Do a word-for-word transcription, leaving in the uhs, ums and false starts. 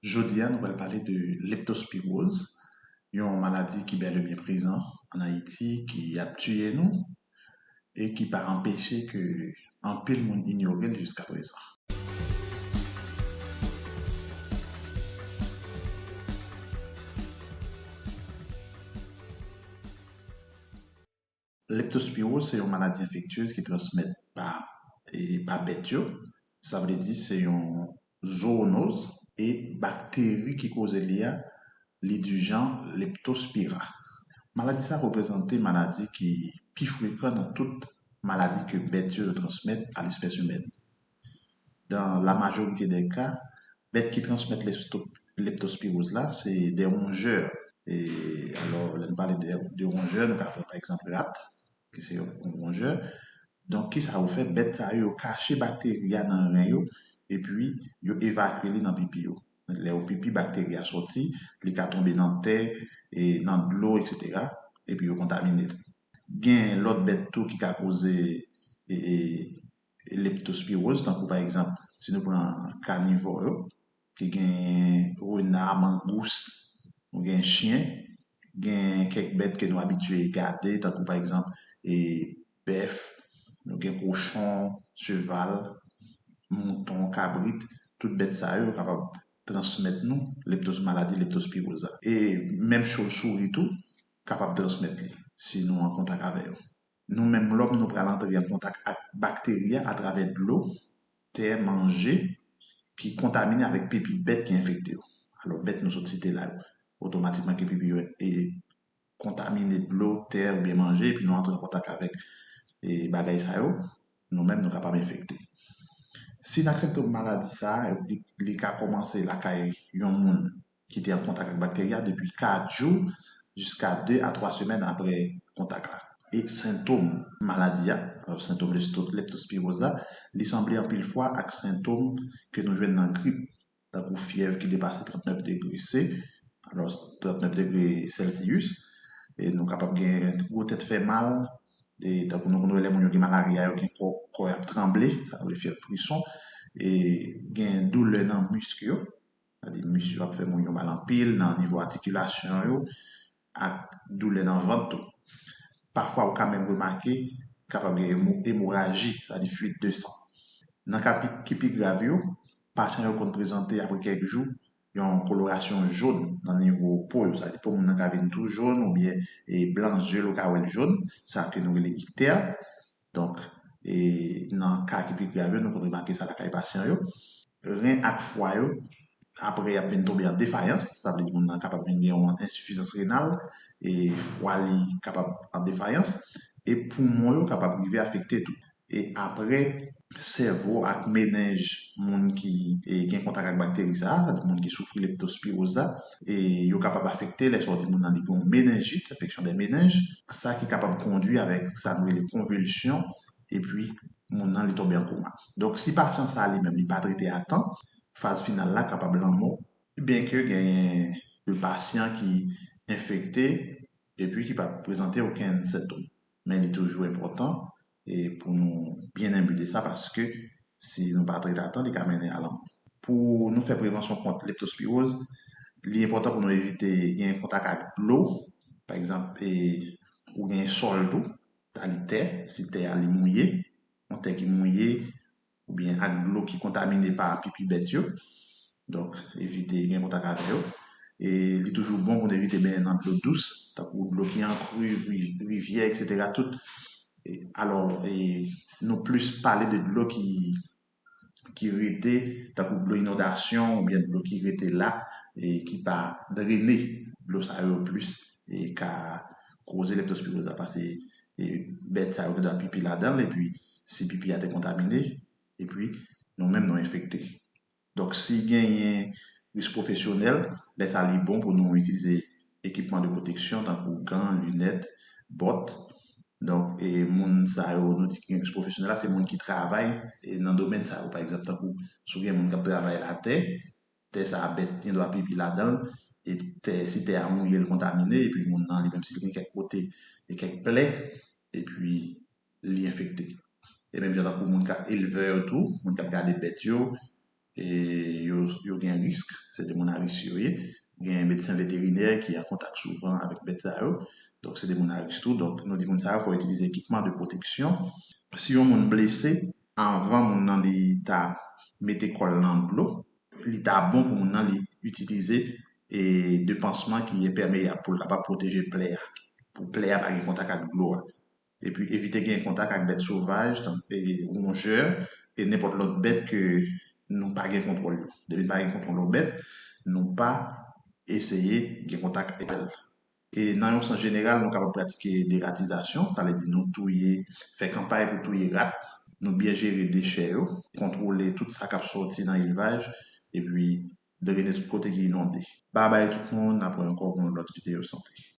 Jodi a, nou pral pale de leptospiroz, yon maladi ki bèl e byen prezan ann Ayiti, ki ap tiye nou e ki pa anpeche ke anpil moun inyore l jiska prezan. Leptospiroz se yon maladi enfektyez ki transmèt pa, e, pa bèt yo. Sa vle di se yon zowonoz e bakteri ki koze li a, li di jan Leptospira. Maladi sa reprezante maladi ki pi frekan nan tout maladi ke bèt yo, yo transmèt a lespès imèn. Dans la majorité des cas, bèt ki transmèt leptospiroz la, se de wonjè. E, alò, lè n pale de, de wonjè, nou ka pran pa egzanp rat, ki se yon wonjè. Donk, kisa yo fè? Bèt sa yo, yo kache bakteri a nan ren yo, epi yo evakye li nan pipi yo. Lè yo pipi, bakteri a sòti, li ka tonbe nan tè, e nan dlo, etsetera, epi yo kontamine l. Gen lòt bèt tou ki ka koze, e, e, leptospiroz, tankou pa egzanp, si nou pran kanivò yo, ki gen rena, mangous, nou gen chen, gen kèk bèt ke nou abitye gade, tankou pa egzanp, e, bèf, nou gen kochon, cheval, mouton, kabrit, tout bèt sa yo kapab transmèt nou leptos-, maladi leptospiroz la. E menm chauve-souris tou kapab transmèt li si nou an kontak avè yo. Nou menm lòm, nou pral antre an kontak ak bakteri a atravè dlo, tè, manje ki kontamine avèk pipi bèt ki enfekte yo. Alò, bèt nou sot site la yo, otomatikman ke pipi yo e kontamine dlo, tè oubyen manje, epi nou antre an kontak avèk, e, bagay sa yo, nou menm nou kapab enfekte. Siy ak sentòm maladi sa a, li, li ka kòmanse lakay yon moun ki te an kontak ak bakteri a depi kat jou jiska de a twa semèn apre kontak la. E sentòm maladi a, alò, sentòm lepto-, leptospiroz la, li sanble anpil fwa ak sentòm ke nou jwenn nan grip, tankou fyèv ki depase trannèf degre C, alò, trannèf degre Celsius, e nou kapab gen gwo tèt fè mal, e tankou nou konn wè lè moun yo gen malari a, yo gen kò, kò y ap tranble, sa vle fyèv frison, e gen doulè nan misk yo, sa di misk yo ap fè moun yo mal anpil, nan nivo atikilasyon yo, ak doulè nan vant tou. Pafwa, ou ka menm remake, kapab gen emo-, emoraji, sa di fuit de san. Nan ka pi, ki pi grav yo, pasyan yo konn prezante apre kèk jou yon kolorasyon jòn nan nivo po yo, sa di po moun nan ka vin tou jòn oubyen, e, blan zye l, ou ka wè l jòn, sa ke nou rele iktè. Donk, e, nan ka ki pi grav yo, nou konn remake sa lakay pasyan yo. Ren ak fwa yo, apre, y ap vin tonbe an defayans, sa vle di moun nan kapab vin gen yon ensifizans renal, e fwa li kapab an defayans, e poumon yo kapab rive afekte tou. E apre, sèvo ak menenj moun ki, e, gen kontak ak bakteri sa a, sa di moun ki soufri leptospiroz la, e yo kapab afekte lè sa w di moun nan li gen yon menenjit, enfeksyon de menenj, sa ki kapab kondwi avèk sa nou rele konvilsyon, epi moun nan li tonbe an koma. Donk, si pasyan sa a li menm li pa trete a tan, faz final la kapab lanmò, byenke genyen de pasyan ki enfekte epi ki pa prezante okenn sentòm. Men li toujou enpòtan, e, pou nou byen enbi de sa, paske si nou pa trete a tan, li ka mennen a lanmò. Pou nou fè prevansyon kont leptospiroz, li enpòtan pou nou evite gen kontak ak dlo. Pa egzanp, e, ou gen sòl tou, ta li tè, si tè a li mouye, yon tè ki mouye, oubyen ak dlo ki kontamine pa pipi bèt yo. Donk, evite gen kontak avè yo. E li toujou bon pou n evite benyen nan dlo dous, tankou dlo ki an kri, ri-, rivyè, etsetera, tout. E, alò, e, nou plis pale de dlo ki, ki rete, tankou dlo inondasyon oubyen dlo ki rete la, e ki pa drene. Dlo sa yo plis, e ka koze leptospiroz la, paske, e, bèt sa yo gen dwa pipi ladan l, epi si pipi a te kontamine, epi nou menm nou enfekte. Donk, si genyen risk pwofesyonèl, lè sa li bon pou nou itilize ekipman de pwoteksyon, tankou gan, linèt, bòt. Donk, e moun sa yo, nou di ki gen risk pwofesyonèl la, se moun ki travay, e, nan domèn sa yo, pa egzanp, tankou si w gen moun k ap travay latè, tè sa a bèt gen dwa pipi ladan l, e tè, si tè a mouye, l kontamine, epi moun nan, li menm si l gen kèk kote, e kèk plè, epi li enfekte. E menm jan tankou moun k ap elvè yo tou, moun k ap gade bèt yo, e yo, yo gen risk, se de moun a risk yo ye. Gen medsen veterinè ki an kontak souvan avèk bèt sa yo, donk se de moun a risk tou. Donk, nou di moun sa yo fò itilize ekipman de pwoteksyon. Si yon moun blese, anvan moun nan li ta mete kò l nan dlo, li ta bon pou moun nan li itilize e de pansman ki enpèmeyab pou l kapab pwoteje plè a, pou plè a pa gen kontak ak dlo a. Epi evite gen kontak ak bèt sovaj, tan- e wonjè, e nenpòt lòt bèt ke nou pa gen kontwòl yo. Depi n pa gen kontwòl yon bèt, nou pa eseye gen kontak avè l. E nan yon sans jeneral, nou kapab pratike deratizasyon, sa vle di nou touye, fè kanpay pou touye rat, nou byen jere dechè yo, kontwole tout sa k ap sòti nan elvaj, epi drene tout kote ki inonde. Babay tout moun, n ap wè ankò pou yon lòt videyo sante.